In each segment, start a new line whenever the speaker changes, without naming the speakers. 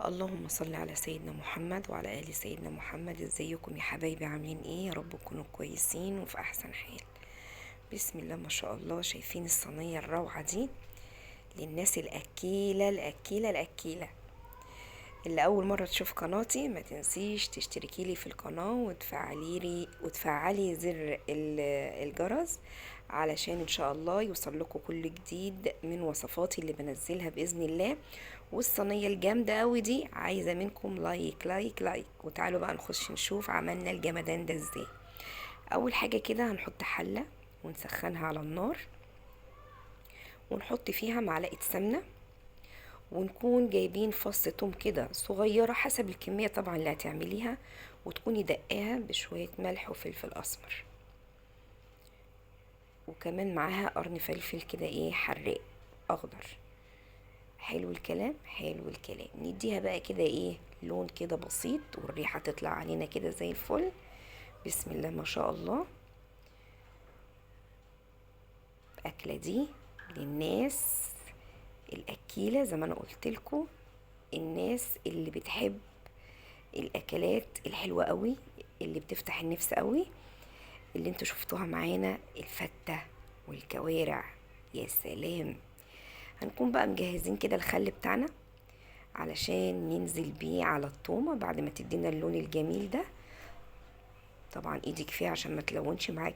اللهم صل على سيدنا محمد وعلى آل سيدنا محمد. ازيكم يا حبايبي؟ عاملين ايه؟ يا رب تكونوا كويسين وفي احسن حال. بسم الله ما شاء الله. شايفين الصينية الروعة دي؟ للناس الأكيلة الأكيلة الأكيلة. اللي أول مرة تشوف قناتي ما تنسيش تشتركي لي في القناة وتفعلي زر الجرس علشان إن شاء الله يوصل لكم كل جديد من وصفاتي اللي بنزلها بإذن الله. والصينية الجامدة أوي دي عايزة منكم like like like. وتعالوا بقى نخش نشوف عملنا الجمدان ده ازاي. أول حاجة كده هنحط حلة ونسخنها على النار، ونحط فيها معلقة سمنة، ونكون جايبين فص توم كده صغيرة حسب الكمية طبعا اللي هتعمليها، وتكوني دقاها بشوية ملح وفلفل أسمر، وكمان معاها قرن فلفل كده ايه حراق أخضر. حلو الكلام، حلو الكلام. نديها بقى كده ايه لون كده بسيط، والريحة تطلع علينا كده زي الفل. بسم الله ما شاء الله. الأكلة دي للناس الأكيلة زي ما أنا قلت لكم، الناس اللي بتحب الأكلات الحلوة قوي، اللي بتفتح النفس قوي، اللي انتوا شفتوها معانا الفتة والكوارع. يا سلام. هنكون بقى مجهزين كده الخل بتاعنا علشان ننزل بيه على التومة بعد ما تدينا اللون الجميل ده. طبعا ايدك فيها عشان ما تلونش معاك.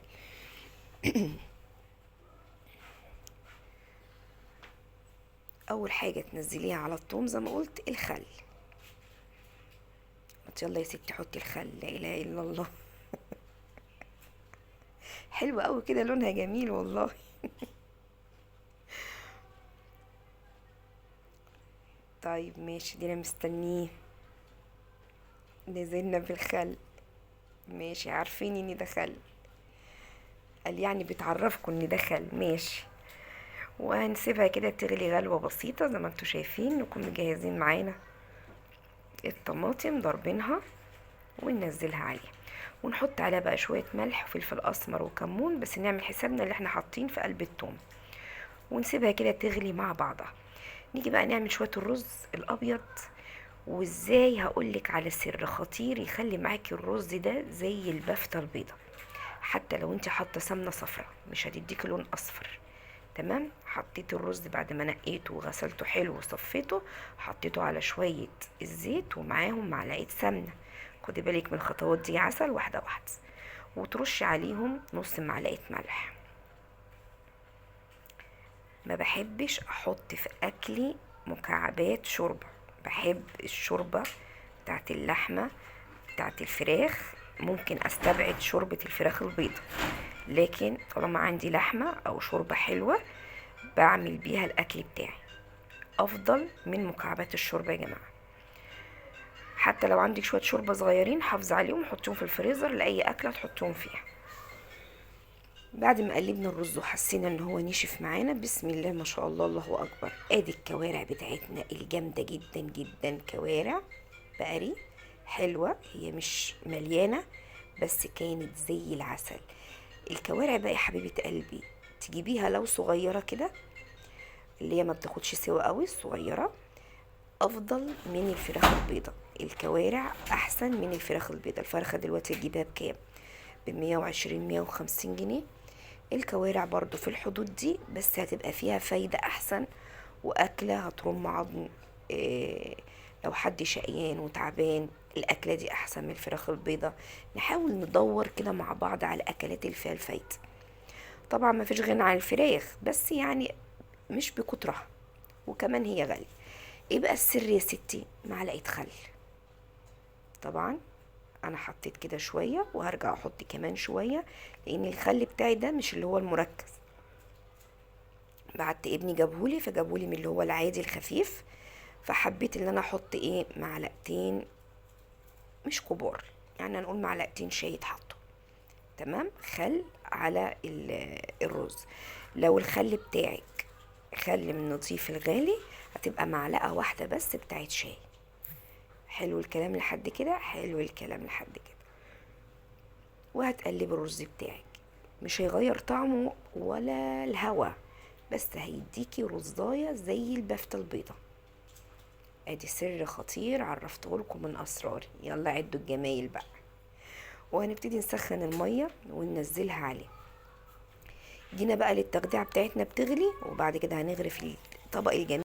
اول حاجة تنزليها على التوم زي ما قلت الخل. يلا يا ستي حطي الخل. لا اله الا الله. حلوة قوي كده، لونها جميل والله. طيب ماشي، دينا مستنيه. نزلنا بالخل، ماشي، عارفين ان ده خل، قال يعني بتعرفكم ان ده خل، ماشي. وهنسيبها كده تغلي غلوة بسيطة زي ما انتوا شايفين. نكون مجهزين معانا الطماطم ضاربينها وننزلها عليها، ونحط عليها بقى شوية ملح وفلفل أسمر وكمون، بس نعمل حسابنا اللي احنا حاطين في قلب التوم، ونسيبها كده تغلي مع بعضها. نيجي بقى نعمل شوية الرز الأبيض. وازاي؟ هقولك على سر خطير يخلي معاكي الرز ده زي البفتة البيضة، حتى لو انت حاطة سمنة صفرا مش هتديكي لون أصفر. تمام. حطيت الرز بعد ما نقيته وغسلته حلو وصفيته، حطيته على شوية الزيت ومعاهم معلقة سمنة. خدي بالك من الخطوات دي، عسل واحدة واحدة، وترشي عليهم نص معلقة ملح. ما بحبش احط في اكلي مكعبات شوربة، بحب الشوربة بتاعت اللحمة بتاعت الفراخ. ممكن استبعد شوربة الفراخ البيضة، لكن طالما عندي لحمة او شوربة حلوة بعمل بيها الاكل بتاعي افضل من مكعبات الشوربة يا جماعة. حتى لو عندك شوية شوربة صغيرين حافظي عليهم وحطيهم في الفريزر لأي اكلة تحطيهم فيها. بعد ما قلبنا الرز وحسينا ان هو نشف معانا، بسم الله ما شاء الله الله اكبر، ادي الكوارع بتاعتنا الجامدة جدا جدا. كوارع بقري حلوة، هي مش مليانة بس كانت زي العسل. الكوارع بقى يا حبيبه قلبي تجيبيها لو صغيرة كده، اللي هي ما بتاخدش سوا قوي، الصغيرة افضل من الفراخ البيضاء. الكوارع احسن من الفراخ البيضاء. الفرخه دلوقتي تجيبها بكام؟ ب120 150 جنيه. الكوارع برضو في الحدود دي، بس هتبقى فيها فايدة أحسن، وأكلة هترم عظم. إيه لو حد شقيان وتعبان الأكلة دي أحسن من الفراخ البيضاء. نحاول ندور كده مع بعض على أكلات اللي فيها الفايدة. طبعا ما فيش غنى عن الفراخ، بس يعني مش بكترها، وكمان هي غالية. ايه بقى السر يا ستي؟ معلقة خل. طبعا انا حطيت كده شوية وهرجع احط كمان شوية، لان الخل بتاعي ده مش اللي هو المركز، بعت ابني جابهولي، فجابهولي من اللي هو العادي الخفيف، فحبيت ان انا احط ايه معلقتين مش كبار، يعني هنقول معلقتين شاي اتحطوا. تمام. خل على الرز. لو الخل بتاعك خل من نظيف الغالي هتبقى معلقة واحدة بس بتاعت شاي. حلو الكلام لحد كده؟ حلو الكلام لحد كده. وهتقلب الرز بتاعك، مش هيغير طعمه ولا الهوا، بس هيديكي رزاية زي البفتة البيضة. ادي سر خطير عرفته لكم من اسراري. يلا عدوا الجمايل بقى. وهنبتدي نسخن المية وننزلها عليه. جينا بقى للتخديعة بتاعتنا بتغلي، وبعد كده هنغرف الطبق الجميل.